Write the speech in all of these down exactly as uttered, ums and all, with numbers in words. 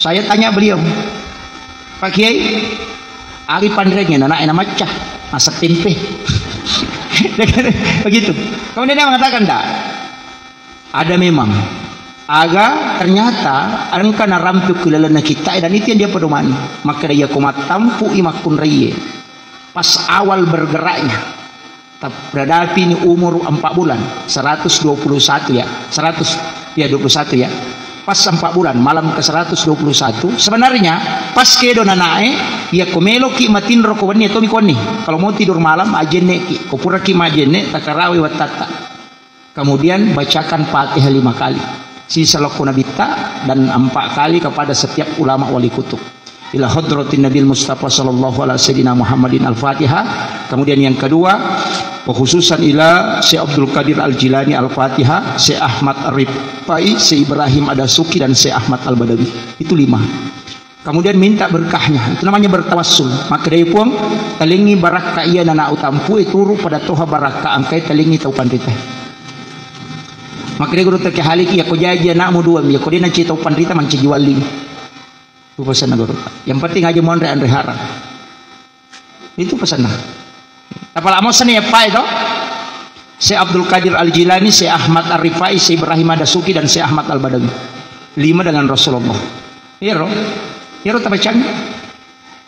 Saya tanya beliau, "Pak Kiai, aga panrengna, nanae na macca, masak tempe?" Begitu. Kemudian dia mengatakan, "Ndak, ada memang. Aga ternyata engka narampe ku lalenna kitta, dan itu yang dia pedomani." Makkeda, "Iya ko mattampu'i makkunraie, pas awal bergeraknya." Tap-, beradapi ni umur empat bulan, seratus dua puluh satu ya, seratus, ya, dua puluh satu ya. Pas empat bulan, malam ke seratus dua puluh satu, sebenarnya pas kedo nanae, iya ko meloki matinro ko wenni, atau mi ko wenni. Kalau mau tidur malam, ajenne ki. Ko puraki majenne, takarawi wattatta. Kemudian bacakan Fatihah lima kali. Sisa lokko nabitta dan empat kali kepada setiap ulama wali kutub. Ila hadratin Nabil Mustafa sallallahu ala sayyidina Muhammadin Al-Fatihah. Kemudian yang kedua, khususan ila Syekh Abdul Qadir Al-Jilani Al-Fatihah, Syekh Ahmad Ar-Rifai, Syekh Ibrahim Adasuki, dan Syekh Ahmad Al-Badawi. Itu lima. Kemudian minta berkahnya. Itu namanya bertawassul. Makkeda, "Puang, talengi barakka iya nana utampu e turu pada toha barakka engkai talengi tau panrita." Makkeda guru teke haliki, "Iya ko jaji anakmu dua, iya ko dena ci tau panrita mancaji wali." Itu pesanna guru. Yang penting aja monre anre harang. Itu pesanna. Tapala mo seni eppa itu? Syekh Abdul Qadir Al-Jilani, Syekh Ahmad Ar-Rifai, Syekh Ibrahim Adasuki, dan Syekh Ahmad Al-Badawi. Lima dengan Rasulullah. Iyaro. Iyaro tabacang.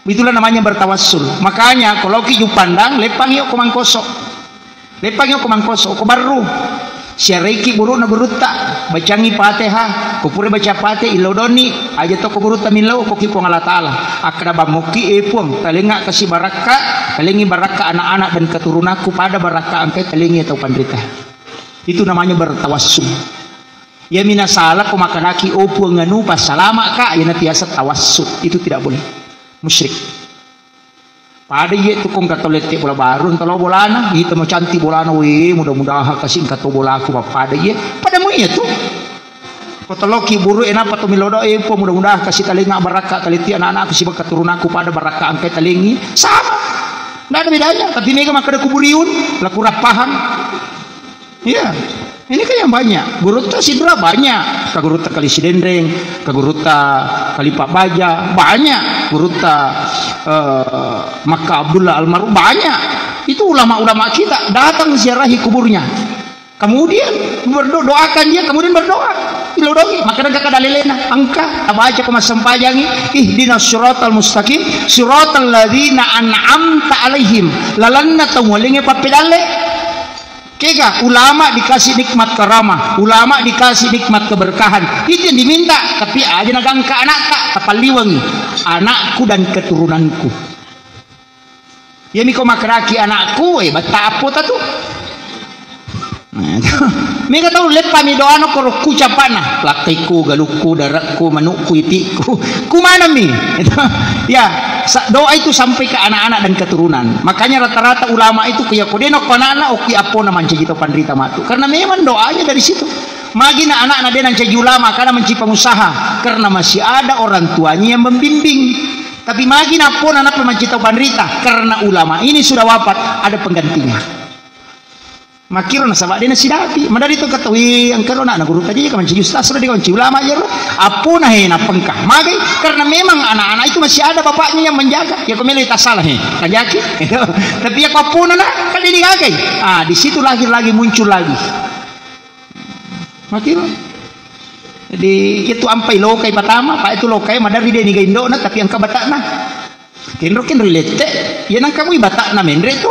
Itulah namanya bertawassul. Makanya, kalau ki Jupandang, lepang yuk ko Mangkoso. Lepang yuk ko Mangkoso, ko Barru. Siaraiki burukna gurutta, bacangi Fatihah, ko pura baca Fatihah, illau doni, aja to ko gurutta millau, ko ki Puang Allah Ta'ala. Akkeda bang mokki, "Eh Puang, talenga kasi barakka, talengi barakka anak-anak dan keturunanku pada barakka engkai talengi tau panrita." Itu namanya bertawassul. Ya mina salah ko makanaki, "Oh Puang anu, passalama ka," ya natiasa tawassul. Itu tidak boleh. Musyrik. Pada iye tu kong kato lette bola baru, engka lo bolana, ita mo cantik bolana, we, mudah-mudahan kasi engka to bolaku pappada iye. Pada mu iya tu. Ko toloki buru e napa to milodo e, Puang, mudah-mudahan kasi talenga barakka, taleti anak-anakku siba keturunanku pada barakka engkai talengi. Sama. Ndak ada bedanya, tapi mega makkeda kuburiun, laku rappahang. Iya, ini kan yang banyak. Gurutta Sidra banyak. Ka gurutta Kali Sidenreng, ka gurutta Kali Pak Baja, banyak. Gurutta, eh, Makka Abdullah almarhum, banyak. Itu ulama-ulama kita datang ziarahi kuburnya. Kemudian berdo-, doakan dia, kemudian berdoa. Ilodongi, maka engka kada lelena. Engka, tabaca ko massempajangi, "Ihdinas siratal mustaqim, siratal ladzina an'amta alaihim." Lalanna tau muallinge pappedalle. Kega ulama dikasih nikmat karamah, ulama dikasih nikmat keberkahan. Itu yang diminta, tapi aja nagangka anakta, tapalliwangi anakku dan keturunanku. Iyami ko makeraki anakku, eh, batta appo tatu. Nah, mega tau leppami doano koro kucapana, lakkaiku, galukku, darekku, manukku, itikku. Kumanami. Ya, sa-, doa itu sampai ke anak-anak dan keturunan. Makanya rata-rata ulama itu kuya kodeno ko anakna, okki appona mancaji to panrita matu. Karena memang doanya dari situ. Magina anakna de nancaji ulama, karena mancaji pengusaha. Karena masih ada orang tuanya yang membimbing. Tapi magina appona nappa mancaji to panrita, karena ulama ini sudah wafat, ada penggantinya. Makkiro nasaba de nasidapi, madari to kata, "Wih, engka ro nak guru tadi ka mancaji ustaz, ro de ka mancaji ulama jero." Appona he nappa engka. Magai, karena memang anak-anak itu masih ada bapaknya yang menjaga. Ya ko melo tasala he, kajaki. Tapi ya ko appona nak, kan de digagai. Ah, di situ lahir lagi, muncul lagi. Makkiro. Jadi, itu ampai lokai pertama, Pak, itu lokai madari de niga indona, tapi engka batakna. Kenro, kenro ilette, ya nangka mui batakna menre tu.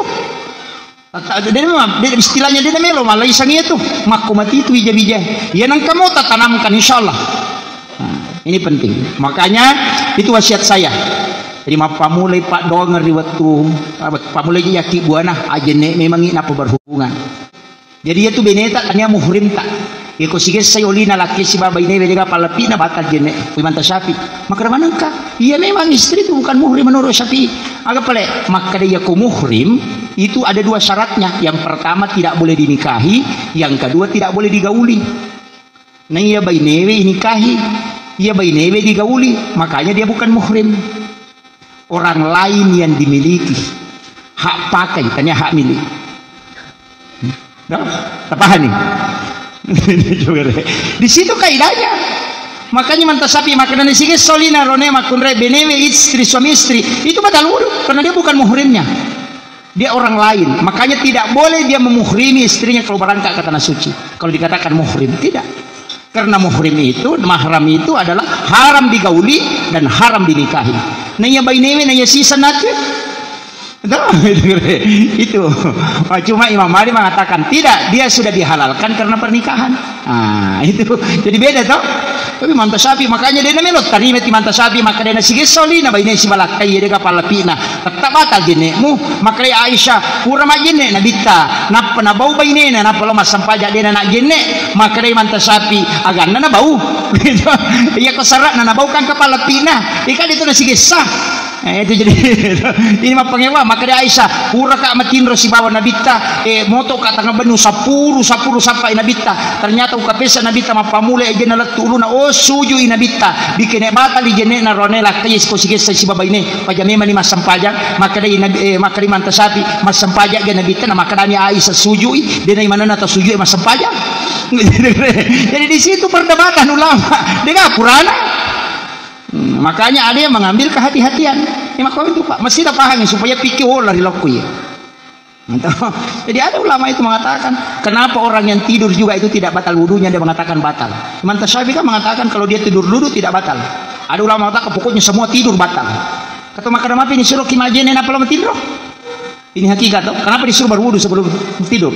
Tata-, de memang, de, istilahnya de melo malai sangia tu. Makko mati tu bija-bija. Ya nangka mau tatanamkan, insya Allah. Nah, ini penting. Makanya, itu wasiat saya. Jadi, mappamulai paddoangeng ri wettu, pamulai yaki buana, ajenne memangi napa berhubungan. Jadi, iya tu beneta tania muhrimta. Iya ko sigessai olina lakke sibawa bainewe de gaga palleppina batal jenne. Kui manta Syafi'i. Makkeda manengka? Iya, memang istri itu bukan muhrim menurut Syafi'i. Aga pale? Makkeda iya ko muhrim itu ada dua syaratnya. Yang pertama tidak boleh dinikahi, yang kedua tidak boleh digauli. Nah, iya bainewe inikahi, iya bainewe digauli, makanya dia bukan muhrim. Orang lain yang dimiliki. Hak pakai, tania hak milik. Dah? Tapahani? Di situ kaidahnya. Makanya mantasapi makkedana sigessa olina rone makkunrai benewe, istri, suami istri, itu batal wudu karena dia bukan muhrimnya. Dia orang lain. Makanya tidak boleh dia memuhrimi istrinya kalau berangkat ke tanah suci. Kalau dikatakan muhrim, tidak. Karena muhrim itu, mahram itu adalah haram digauli dan haram dinikahi. Naiya bainewe, naiya sisa nake. Itu. Itu. Wah, cuma Imam Malik mengatakan tidak, dia sudah dihalalkan karena pernikahan. Ah, itu. Jadi beda toh. Tapi mantasapi, makanya dena melo tarima ti mantasapi, maka dena sigessa olina baine sibalakkai, dega pallapina. Tetap batal jennemu. Makkedai Aisyah, pura majjenne Nabitta, nappa nabau bainena, nappa lo massampaja dena najjenne. Makkedai mantasapi, aganna nabau. Iya ko syaratna nabau kan kepala pina. Ika itu nasigessa. Eh, itu jadi ini mappangewa, makkedai Aisyah, puraka matinro sibawa Nabitta, eh, motoka tangga bennu sapuru, sapuru sappai Nabitta. Ternyata ukapesa Nabitta mappamula ejenna lettu uluna, oh, sujui Nabitta. Bikene batali jennena rone lakkai siko sigessa sibawa baine. Paja memani massampajang, makkedai Nabi, eh, makkedai mantasapi, massampajang ga Nabitta, na makkedani Aisyah sujui, dena imanana ta sujui massampajang. Jadi di situ perdebatan ulama. Dega purana. Hmm, makanya ada yang mengambil kehati-hatian. Ini makanya itu, Pak. Mesti kita pahami supaya pikir, oh, lari lokku ya. Gitu. Jadi ada ulama itu mengatakan, kenapa orang yang tidur juga itu tidak batal wudunya, dia mengatakan batal. Imam Tasyafi kan mengatakan kalau dia tidur duduk tidak batal. Ada ulama mengatakan pokoknya semua tidur batal. Kata makana mapi disuruh ki majjenne napa lo matinro? Ini hakikat toh. Kenapa disuruh berwudu sebelum tidur?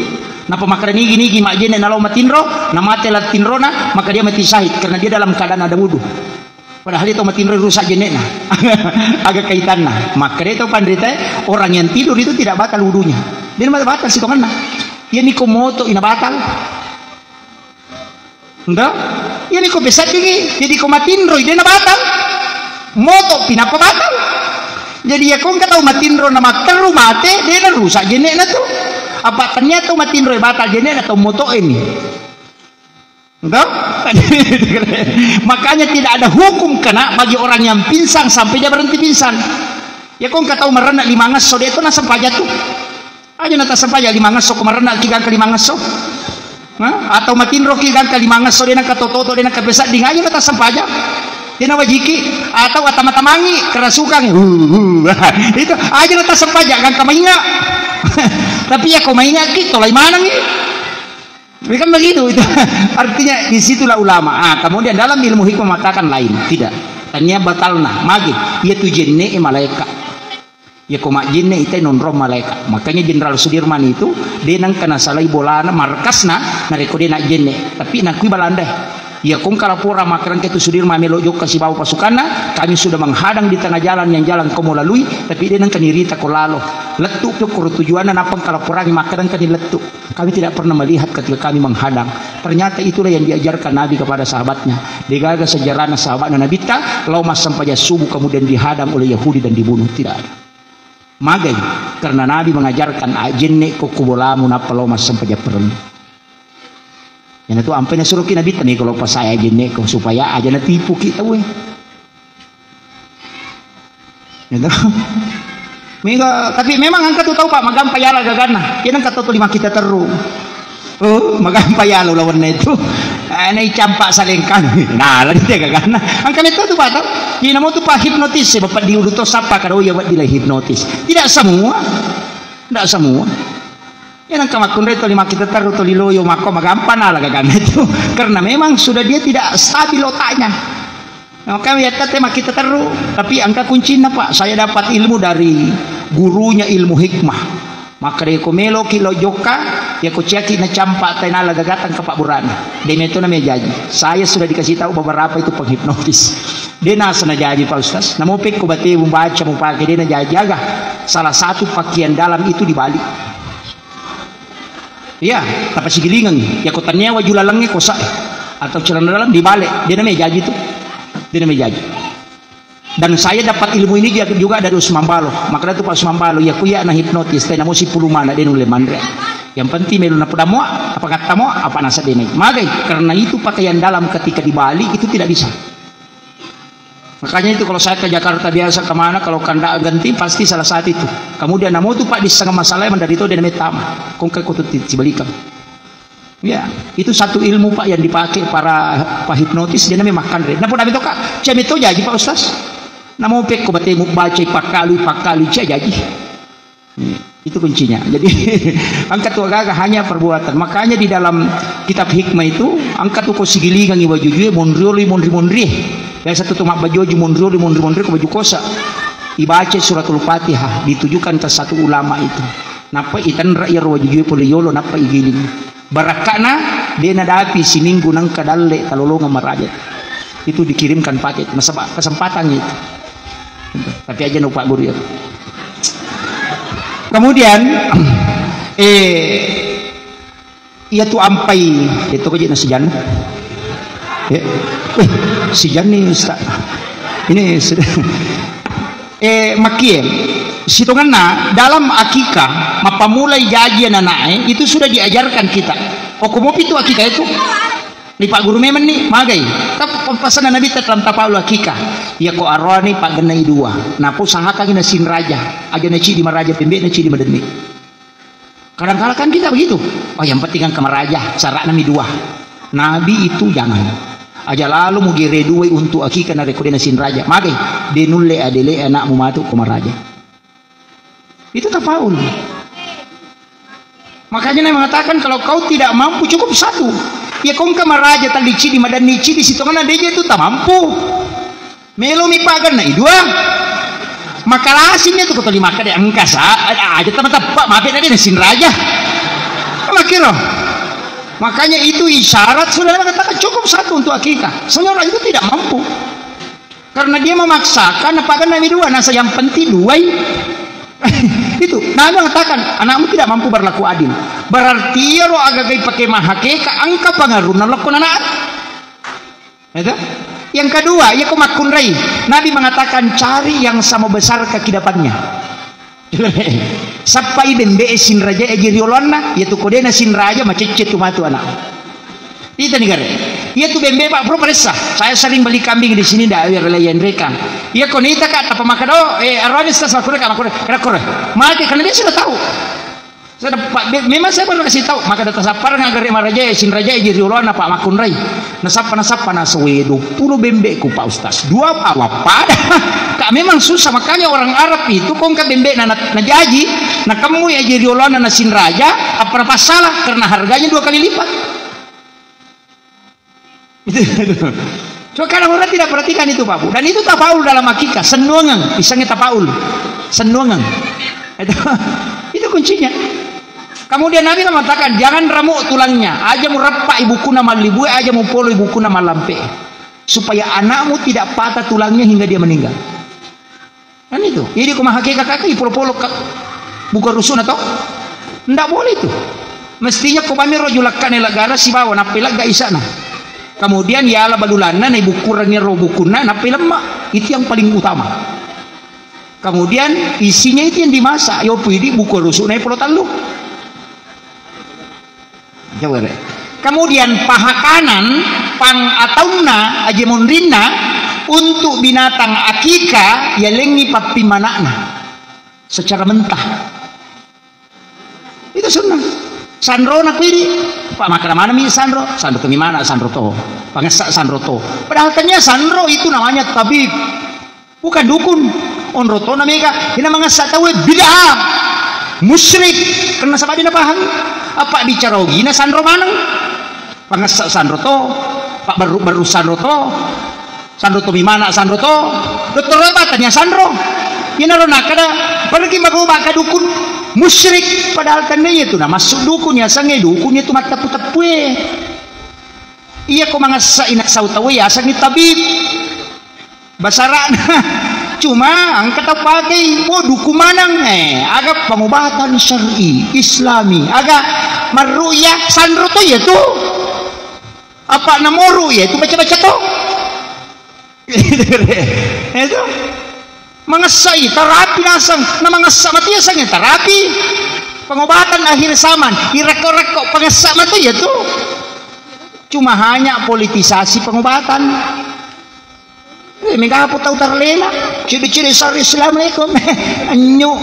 Napa makana nigi-nigi majjenne nalo matinro, na mate la tinrona, maka dia mati syahid karena dia dalam keadaan ada wudu. Padahal dia tau matinro rusak jennena. Aga kaitanna. Maka dia tau panrita, orang yang tidur itu tidak batal wudunya. Dia batal sitonganna. Iya niko moto ina batal. Enggak? Iya niko besaddingi. Jadi ko matinroi, dia na batal. Moto pinapa batal. Jadi ya ko engka tau matinro na matteru mate, dia na rusak jennena tu. Apa ternyata matinroi batal jennena tau moto ini. Enggak? Makanya tidak ada hukum kena bagi orang yang pingsan sampai dia berhenti pingsan. Ya ko engka tau marenna lima ngesso, dia tu nasempajang tu. Aja na tasempajang lima ngesso, ko marenna ki gangka lima ngesso. Hah? Atau matinro ki gangka lima ngesso, dia nangka toto, dia nangka pesadding, aja na tasempajang. Dia na wajiki, atau atama-tamangi, kerasukan. Itu aja na tasempajang, gangka mainga. Tapi ya ko mainga ki, tolai manangi. Bukan begitu itu. Artinya di situlah ulama. Ah, kemudian dalam ilmu hikmah mengatakan lain. Tidak. Tania batalna. Magi. Iya tu jenne malaikat. Ya ko majjenne ita nonrong malaikat. Makanya Jenderal Sudirman itu dia nangka nasalai bolana markasna narekko dia najjenne. Tapi nakui Balanda. Ya kong kalapora makarengke tu Sudirman melo jokka sibawa pasukanna, kami sudah menghadang di tengah jalan yang jalan kamu lalui, tapi dia nangka nirita ko lalo. Lettu pi koro tujuanna napang kalaporangi makarengke ni lettu. Kami tidak pernah melihat ketika kami menghadang. Ternyata itulah yang diajarkan Nabi kepada sahabatnya. Degaga sejarahnya sahabatnya Nabitta, lao massempajang subuh kemudian dihadang oleh Yahudi dan dibunuh. Tidak ada. Magai, karena Nabi mengajarkan, ajenne ko kubolamu nappa lao massempajang pereng. Yana tu ampai nasuroki Nabitta, miko lao pasai ajenne ko supaya aja natipuki tau e. Gitu. Mega, tapi memang engka tu tau, Pak, magampa yala gaganna. Iya nengka tau tu lima kita teru. Oh, magampa yala ulawenna itu. Eh, nai campa salengkang. Nah, lagi dia gaganna. Engka metto tu, Pak, tau. Iya namo tu, Pak, hipnotis, eh, Bapak di ulu to sapa karo iya wedding la hipnotis. Tidak semua. Tidak semua. Ya nengka makkunrai toli makkita terru toli loyo makko magampa nala gaganna itu. Karena memang sudah dia tidak stabil otaknya. Maka ya tete makkita terru, tapi engka kuncinna, Pak. Saya dapat ilmu dari gurunya ilmu hikmah. Maka dia ko meloki lo jokka, ya ko ciaki na campa tai nala gagatang ke Pak Burana. Dia meto na mejaji. Saya sudah dikasih tahu beberapa itu penghipnotis. Dia nasa na jaji, Pak Ustaz. Namo pekko bate mu baca mu pakai dia na jaji aga. Salah satu pakaian dalam itu dibalik. Iya, tapasigilingengngi. Iya, ko tania waju lalengnge kosa, atau celana dalam dibalik, dia namanya jaji tu. Dia namanya jaji. Dan saya dapat ilmu ini juga, juga dari Usman Baloh. Makanya tu Pak Usman Baloh, iya, ku iya na hipnotis, tena mo sipulu mana dia nulle manre. Yang penting melu na poda moa, apa kata moa, apa nasa denai. Magai, karena itu pakaian dalam ketika dibalik itu tidak bisa. Makanya itu kalau saya ke Jakarta biasa kemana, kalau kandak genting pasti salah satu itu. Kemudian namo tu, Pak, di setengah masalah yang dari itu dia namanya tama. Kongkai kutu ti-, tibalikang. Ya, itu satu ilmu, Pak, yang dipakai para pahipnotis, dia namanya makan re. Nah, pun itu, Kak, cemito jaji, Pak Ustaz. Namo pekko batemu baca, pakkalu, pakkalu, cia jaji. Itu kuncinya. Jadi, angkat tu agaga hanya perbuatan. Makanya di dalam kitab hikmah itu, angkat tu ko sigilingangi wajujue, monrioli, monri-monri. Biasa tu tu mabbajoji, monrioli, monri-monri, ko baju kosa. Ibaca suratul Fatihah, ditujukan ke satu ulama itu. Nappa itenra iyaro wajujue pole yolo, nappa igiling. Barakka'na, de nadapi siminggu nengka dalle kalolongeng maraja. Itu dikirimkan paket, nasaba kesempatan itu. Tapi aja no Pak Guru ya. Kemudian, eh, iya tu ampai, itu kaji nasi jan. Ya. Eh, si Jan ni, Ustaz. Ini sudah. Eh, makkie, sitongenna dalam akikah, mappammulai jaji ananae, itu sudah diajarkan kita. Okko mopi tu akikah itu. Ni Pak Guru memang ni, magai. Tap-, pasanna Nabi ta-, tentang tapaul akikah. Iya ko arwani pagennai dua. Napo sahakang na sinraja. Aja na cidi maraja pembe na cidi madenni. Kadang-kala kan kita begitu. Oh, yang penting kan kemaraja, syaratnya mi dua. Nabi itu jangan. Aja lalu mugere dua untuk akikah narekko de na sinraja. Magai, de nulle adele anakmu matu ko maraja. Itu tapaul. Makanya Nabi mengatakan, kalau kau tidak mampu, cukup satu. Ya, kau engka maraja tali cidi, madanni cidi, sitongenna deje itu tak mampu. Melo mi paganna i dua. Makalasing itu kotoli maka de engka sa, aja tepat-tepat mape na de na sinraja. Makiro. Makanya itu isyarat sudah mengatakan cukup satu untuk akikah. Seorang itu tidak mampu. Karena dia memaksakan, apa kan Nabi dua, nasa yang penting duai. Itu, Nabi mengatakan, anakmu tidak mampu berlaku adil. Berarti iyaro agagai pakai mahakeka, engka pengaruhna lokko anak. Itu. Yang kedua, iya ko makkunrai. Nabi mengatakan, cari yang sama besar kekidapannya. Sappai bembe e sinraja e ji rioloanna, iya tu kodena sinraja macecce tu matu anak. Ita ni gare. Iya tu bembe Pak Pro paressa. Saya sering beli kambing di sini dah, biar lagi rekang. Iya ko nita Kak, apa maka do, eh, arwani sa sakura Kak, makura, rakura. Mati karena dia sudah tahu. Sudah, Pak, be-, memang saya baru kasih tahu, maka data sapar nggak gare maraja, eh, sinraja e ji rioloanna Pak makkunrai. Nasappa, nasappa, nasa, "Wé, dua puluh bembe'ku, Pak Ustaz. Dua apa pada?" Kak, memang susah. Makanya orang Arab itu, kongka bembe' na, na, najaji, nakemmui aji rioloanna nasinraja, apa napassala? Karena harganya dua kali lipat. Itu, itu. Cuma kadang orang tidak perhatikan itu, Pak Bu. Dan itu tafaul dalam akikah, sennuangeng, misalnya tafaul, sennuangeng. Itu, itu kuncinya. Kemudian Nabi mengatakan, "Jangan remuk tulangnya, aja mu reppa ibukuna mallibue, aja mu polo ibukuna mallampe, supaya anakmu tidak patah tulangnya hingga dia meninggal." Kan itu. Jadi ko mahakeka kaka ipolo-polo ka buka rusukna to? Ndak boleh itu. Mestinya ko bami ro julakkane laggara sibawa nappai lagga isana. Kemudian yala balulanna, naibukkurangi ro bukunna, nappai lemma. Itu yang paling utama. Kemudian isinya itu yang dimasak. Yo pidi buku rusuk naik pulau tallu. Jawere. Kemudian pahakanan, pang ataunna, aje monrinna, untuk binatang akika, yalengi pappimanakna secara mentah. Itu sunnah. Sanro na kuidi, Pak, makan mana mi sanro? Sanro to mi mana sanro to? Pangessa sanro to. Padahal tanya sanro itu namanya tabib. Bukan dukun. Onro to na mega, ina mangessa tau bid'ah. Musyrik. Karena sabadi na pahang. Apa bicara ogina sanro maneng. Pangessa sanro to, pabbaru-baru sanro to, sanro to mimana sanro to, dottoro batanya sanro. Inaro nakada, pergi magoba ka dukun musyrik, padahal tenne itu na masuk dukun, yasengnge dukun itu matteppu-teppue. Iya ko mangessa ina sau tau yasengnge tabib. Basara'na. Cuma engka tau pakei, oh, dukun maneng, eh, aga pengobatan syar'i, islami, aga marru'yah, sanro to iya tu. Apa namo ru'yah itu baca-baca to. Itu. Mangessai tarapi naseng, na mangessa mati ya sange tarapi. Pengobatan akhir zaman, irekko-rekko pangessa mati ya tu. Cuma hanya politisasi pengobatan. Eh, mega apa tau tarlena? Ciri-ciri sari, "Assalamualaikum." Anyu.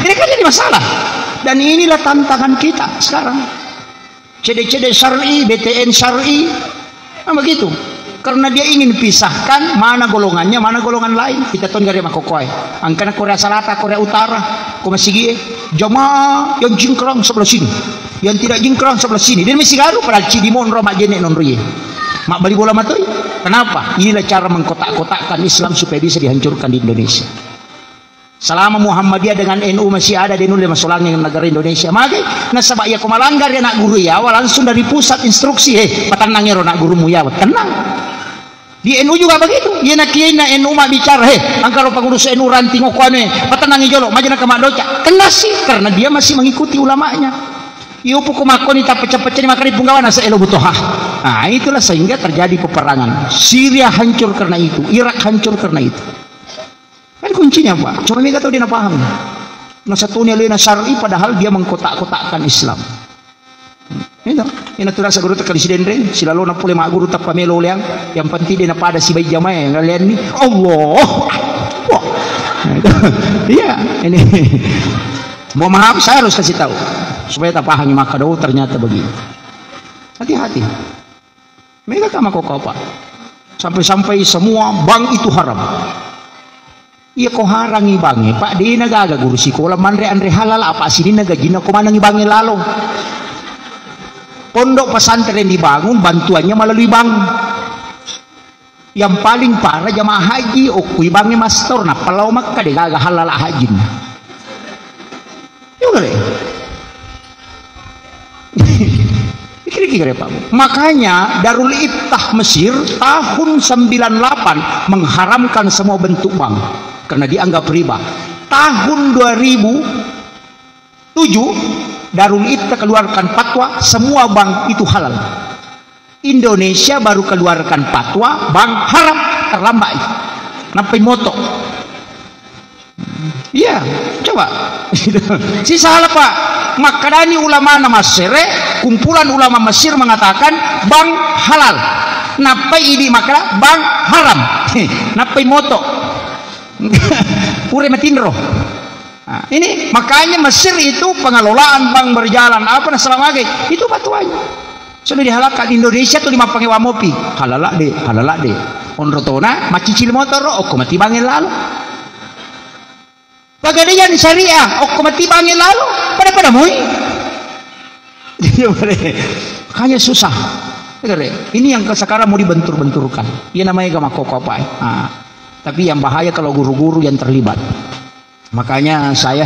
Ini kan jadi masalah. Dan inilah tantangan kita sekarang. Cede-cede syar'i, B T N syar'i. Nah, begitu. Karena dia ingin pisahkan mana golongannya, mana golongan lain. Kita toni gare makkokkoe. Angkana Korea Selatan, Korea Utara, ko masigie, jamaah yang jingkrang sebelah sini, yang tidak jingkrang sebelah sini. Dan mesti garu padahal cidi monro majene nonrie. Mak bali bola matoi. Kenapa? Inilah cara mengkotak-kotakkan Islam supaya bisa dihancurkan di Indonesia. Selama Muhammadiyah dengan N U masih ada, de nulle masolangi negara Indonesia. Magi, nasaba iya ko malanggari anak guru yawa langsung dari pusat instruksi, "Eh, patennang ero anak gurumu yawa, tenang." Di N U juga begitu. Iya nakiyaina N U mabbicara, "He, angkaro pengurus N U ranting okko anu, eh, patennangi jolo, maja naka maddoca." Kena sih, karena dia masih mengikuti ulamanya. Iyo poko makkoni tapecah-pecah ni makari punggawa nasa elo butoha. Nah, itulah sehingga terjadi peperangan. Syria hancur karena itu, Irak hancur karena itu. Kan kuncinya, Pak. Cuma mega tau dia na paham. Nasatuni alena syar'i padahal dia mengkotak-kotakkan Islam. Itu, ina tu rasa guru tekkali sidenre, silalona pole magguru tappa melo uleang, yang penting dia na pada sibai jamaah yang kalian ni. Allah. Wah. Iya, ini. Mohon maaf, saya harus kasih tahu supaya tak pahami maka, oh, ternyata begitu. Hati-hati. Mega ka makkokkoe, Pak. Sampai-sampai semua bank itu haram. Iya ko harangi bank e, Pak, de na gaga guru sikola manre anre halal, apa sininna gajinna ko manengi bank e lalo. Pondok pesantren dibangun bantuannya melalui bank. Yang paling parah jamaah haji, okkui bank e mastor, nappa lao Makkah de gaga halal hajinna. Yo gare. Pikir-pikir ya, Pak. Makanya Darul Iftah Mesir tahun sembilan delapan mengharamkan semua bentuk bank karena dianggap riba. Tahun dua ribu tujuh Darul Iftah keluarkan fatwa semua bank itu halal. Indonesia baru keluarkan fatwa bank haram, terlambat itu. Nappai moto. Iya, coba. Si salah, Pak. Makkadani ulama na Mesir, kumpulan ulama Mesir mengatakan bank halal. Nappai idi makkada bank haram. Nappai moto. Pure matinro. Nah, ini makanya Mesir itu pengelolaan bank berjalan apa, nah, selama itu fatwanya. Sudah dihalalkan. Indonesia tu lima pangewa mopi. Halala de, halala de. Onro tona, macicil motor, okko mati bank e lalo. Pegadaian syariah, okko mati bank e lalo. Pada-pada moi. Iya, boleh. Makanya susah. Iya, Re. Ini yang sekarang mau dibentur-benturkan. Iya, namanya gak makkokkoe apa, eh. Ah. Tapi yang bahaya kalau guru-guru yang terlibat. Makanya saya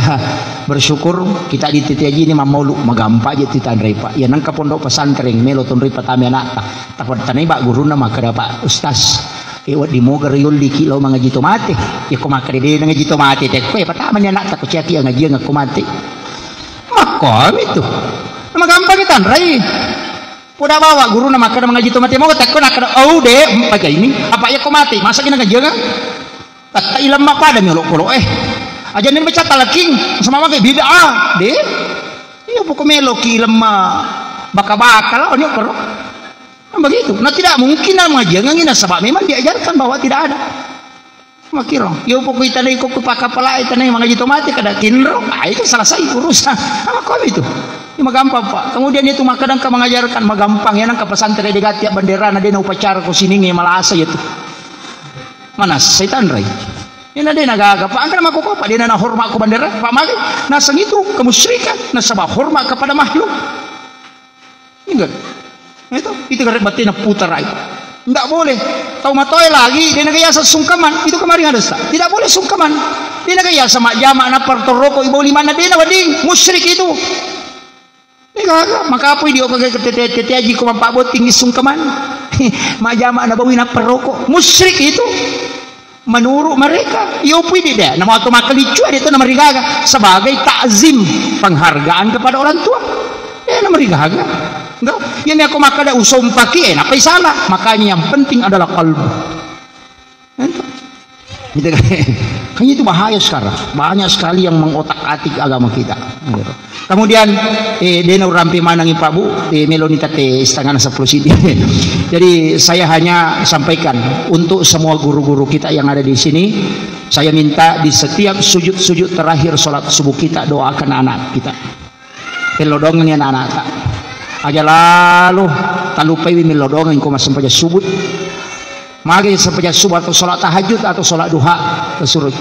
bersyukur kita di T T A J ini mammaulu, magampa aja titanrei, Pak. Ya, nengka pondok pesantren, melo tonroi patami anakta. Tapattanai, Pak, guruna makkada, Pak Ustaz, e, wedding moga riulliki lao mangaji to mate. Ya, ko makkada de nangaji to mate, tekko, e, patamani anakta ko ciaki angajiang ko mate. Makkomi tu. Magampang tanrei. Poda bawa guruna makkada mangaji to mate, moga tekko nakkada, "Oh, de, mpaja ini, apa ya ko mate, masa kina ngajiang?" Tatta ilemma pada mi olokolo, eh. Aja ni baca talaking sama mage bid'ah, de. Iya, pokok meloki ilemma baka-baka lah, ini koro. Nah, begitu. Nah, tidak mungkin nama jangan ini, sebab memang diajarkan bahwa tidak ada. Makiro. Iya, pokok itanai kok pakapala itanai mangaji to mate kada kinro. Ah, itu selesai urusan. Apa kau itu? Ini magampang, Pak. Kemudian itu makadang ka mengajarkan magampang ya nang ke pesantren de gati bendera na de na upacara ko sining ya malasa ya tu. Mana setan rai? Ina de na gaga, Pak, angkana makkokkoe apa? De na hormat ko bendera, Pak, magi naseng itu kemusyrikan, nasaba hormat kepada makhluk. Ingat. Itu, itu kare batte na putar ai. Ndak boleh. Tau matoe lagi, de na gaya sungkaman, itu kemarin ada, Ustaz. Tidak boleh sungkaman. De na gaya sama jama na partoroko ibo lima na de na wedding, musyrik itu. Degaga, makapui dio ke T T, T T A J ko mappabotting issung kemana? Majama na bawi nappa roko. Musyrik itu. Menurut mereka, iyo pui di de, nama to makkeliccu de to namarigaga sebagai takzim, penghargaan kepada orang tua. Eh, namarigaga. Enggak, yang aku makkada usompaki, eh, napai salah. Makanya yang penting adalah kalbu. Itu. Gitu kan? Kayaknya itu bahaya sekarang. Banyak sekali yang mengotak-atik agama kita. Gitu. Kemudian, eh, dena urampe manang Pak Bu, eh, meloni tate setengah sepuluh sidi. Jadi saya hanya sampaikan untuk semua guru-guru kita yang ada di sini, saya minta di setiap sujud-sujud terakhir sholat subuh kita doakan anak kita. Pello dongeng ya anak-anak. Aja lalo, talupaiwi millau doang engko massempajang subuh. Magi sempajang subuh atau sholat tahajud atau sholat duha, tersuruh.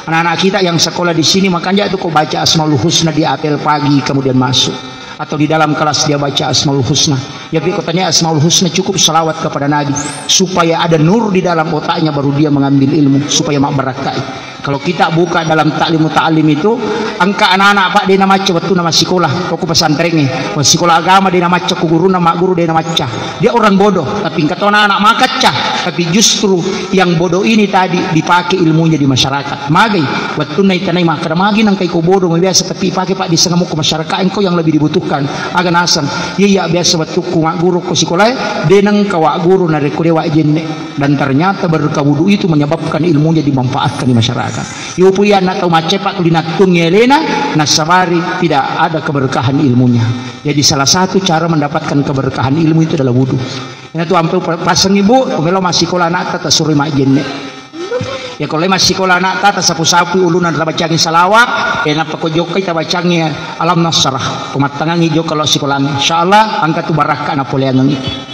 Anak-anak kita yang sekolah di sini, makanya itu kau baca Asmaul Husna di apel pagi, kemudian masuk. Atau di dalam kelas dia baca Asmaul Husna. Ya, tapi kau tanya Asmaul Husna, cukup salawat kepada Nabi. Supaya ada nur di dalam otaknya, baru dia mengambil ilmu, supaya mak barakai. Kalau kita buka dalam Ta'limu Ta'lim itu, engka anak-anak, Pak, de namacca wettuna massikola, ko pesantrengnge, massikola agama de namacca, ku guruna magguru de namacca. Dia orang bodoh, tapi engka to anak-anak makacca, tapi justru yang bodoh ini tadi dipakai ilmunya di masyarakat. Magai, wettunna itanai makkeda, magi nangka iko bodoh, biasa, tapi ipake, Pak, di sengemu ke masyarakat, engkau yang lebih dibutuhkan. Aga naseng, iya, iya, biasa wettukku magguru ko sikolae, de nengka wa guru narekko de wa jenne. Dan ternyata berkah wudu itu menyebabkan ilmunya dimanfaatkan di masyarakat. Yopo iya anak tau maccepa tuli nattung elena, nasabari tidak ada keberkahan ilmunya. Jadi salah satu cara mendapatkan keberkahan ilmu itu adalah wudu. Ina tu ampe pa-, paseng ibu, ko melo massikola anakta, tasuroi majjenne. Ya, ko le massikola anakta, tasapu-sapu uluna, tabacangi salawat, eh, nappa ko jokkai tabacangi alam nasrah. Ko mattangangi jokka lo sikolangnge. Insyaallah, engka tu barakka napoleangengi.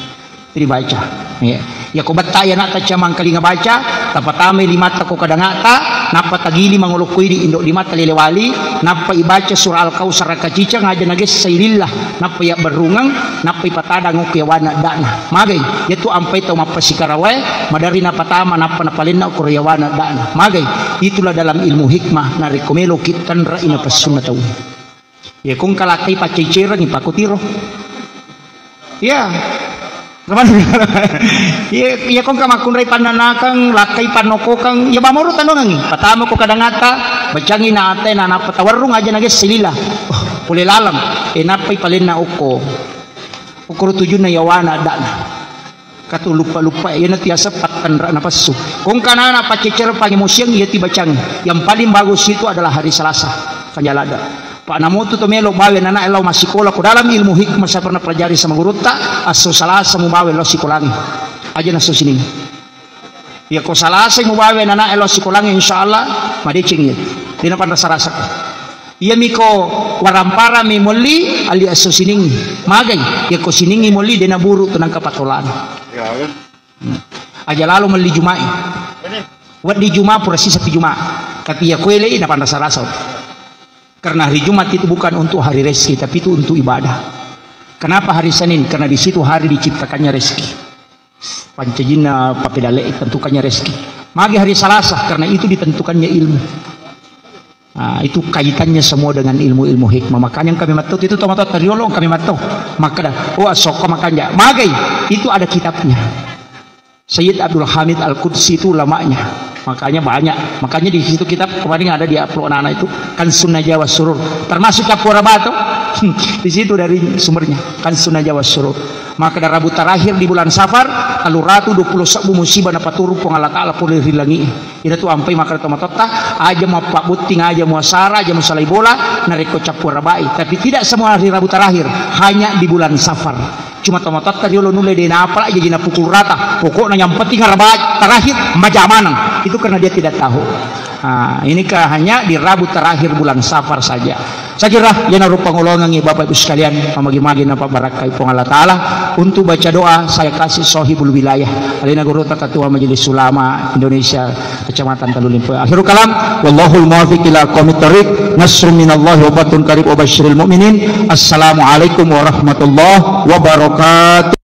Dibaca. Ya. Ya, ko betta ya anakta camang kalinga baca, tapatamai limatta ko kadangata, nappa tagili mangolo ko idi indo limatta lele wali, nappa ibaca surah Al-Kautsar rakacicang aja nagessai lillah, nappa ya berrungeng, nappa ipatadang okko yawana dana. Magai, yatu ampai tau mappasikarawai, madari napatama nappa napalenna okko yawana dana. Magai, itulah dalam ilmu hikmah, narekko melo ki tanra ina passunna tau. Iya, kong kalakkai paccecerengi, pakutiro. Iya. Iya, iya, kong ka makkunrai pannanakang, lakkai pannokokang, iya, bamoro tanongangi. Patama ko kadangata, bacangi na atai, na nappa tawarrung aja nagesse lila. Oh, pole laleng. Eh, nappai palenna okko. Okoro tujunna yawana dana. Katu luppa-luppa, iyanatu yaseng pattanra napassu. Kong kanana paccecere pangemosiang iya tibacang. Yang paling bagus itu adalah hari Selasa. Kanjalada. Pak namotu to melo bawe nana lao massikola ko dalam ilmu hikmah saya pernah pelajari sama gurutta, asso Selasa mu bawe lao sikolangi. Aja nasso sining. Iya ko Selasa mu bawe nana lao sikolangi, insyaallah madeceng iya. Dena panrasa-rasa. Iyami ko warampara mi molli ali esso siningi. Magai, iya ko siningi molli dena buru tu nangka patolana. Ya, kan? Hmm. Aja lalo melli Juma'i. Ini. Weddi Juma pura sisa pi Juma. Tapi iya ko elei na panrasa-rasa. Karena hari Jumat itu bukan untuk hari rezeki, tapi itu untuk ibadah. Kenapa hari Senin? Karena di situ hari diciptakannya rezeki. Pancajinna papedale tentukannya rezeki. Magi hari Selasa? Karena itu ditentukannya ilmu. Nah, itu kaitannya semua dengan ilmu-ilmu hikmah. Makanya kami matto itu tomato tariolo kami matto. Makanya, oh, asokko makanya. Magai, itu ada kitabnya. Sayyid Abdul Hamid Al-Qudsi itu ulamanya. Makanya banyak. Makanya di situ kitab kemarin ada di upload anak-anak itu, Kansun Najwa Surur. Termasuk Cappuara Batu. Di situ dari sumbernya, Kansun Najwa Surur. Maka dari Rabu terakhir di bulan Safar, kalau ratu dua puluh sebbu musibah napaturung Puang Allah Ta'ala pole ri langi. Ina tu ampai makkeda tomatoatta, aja muappabotting, aja muasara, aja musalai bola, narekko Cappuara Bai. Tapi tidak semua hari Rabu terakhir, hanya di bulan Safar. Cuma tomatoatta riolo nulle de napala jaji napukul rata. Pokoknya yang penting Rabu terakhir maja maneng. Itu karena dia tidak tahu. Nah, ini ke hanya di Rabu terakhir bulan Safar saja. Saya kira, iyanaro pangolongangi Bapak Ibu sekalian, mamagi-magi napabarakai Puang Allah Ta'ala. Untuk baca doa, saya kasih sahibul wilayah. Alena gurutta Ketua Majelis Ulama Indonesia, Kecamatan Talulimpoyo. Akhirul kalam, wallahul muwaffiq ila aqwamit thariq. Nasrun minallahi wa fathun qarib wa basyiril mu'minin. Assalamualaikum warahmatullahi wabarakatuh.